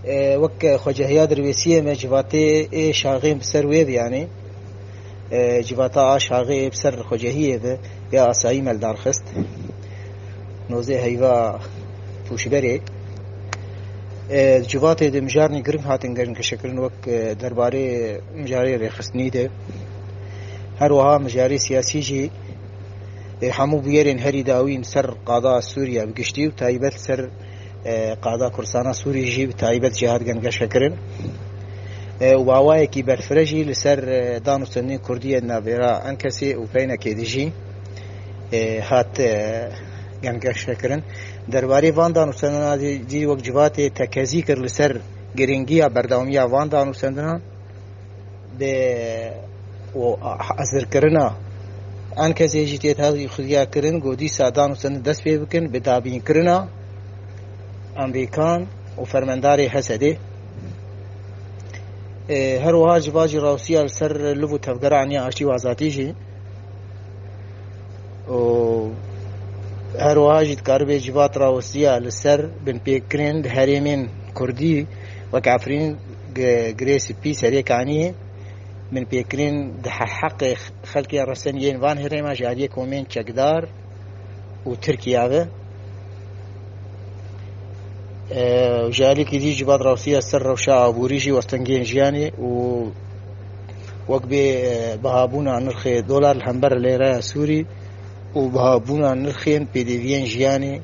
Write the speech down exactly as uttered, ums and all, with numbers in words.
E, wek xwecehiya dirwêsiyê me civatê ê şaxê bi ser wê bi, yanî, e, civata a şaxê ê bi ser xwecehiyê bi ya asayî me li dar xist. Nozdeh heyva pûşberê. E, civatê de mijarnî giring hatin geşekirin wek, e, derbarê mijarê rêxistinî de. Her wiha mijarê siyasî jî, e, hemû bûyerên herî dawîn ser qada Sûriye bi giştî û taybet ser, e, qada Kurdistana Sûrî jî bi taybet jê hat gengeşekirin. E, û awayekî berfireh jî li ser, e, dan û sendên Kurdiyê navbera Enkesê û Peynekê de jî, e, hat, e, gengeşekirin. Derbarê van dan û sendana jî wek civatê tekezî kir li ser girîngiya berdewamiya van dan û sendinan. Bi û hazirkirina Enkesê jî tê xudiya kirin ku dîsa dan û sendin dest pê bikin bi dabînkirina Amerîkan û fermendarê Hesedê. E, her wiha civa jî rawsiya li ser liv û tevgera Eniya Aştî û Azadî jî û her wiha jî dikaribe civat rawestiya li ser binpêkirin di herêmên Kurdî wek Efrîn, G-, Girê Spî, Serê Kaniyê, binpêkirin di he-, heqê xelkê reseniyên van herêma ji aliyê komên çekdar û Tirkiye ve. E, ji aliyekî dî civat rawestiya ser rewşa aborî jî westengiyên jiyanê û wek bê, e, bihabûna nirxê dolar li hember lêreya Sûrî û bihabûna nirxên pêdiviyên jiyanê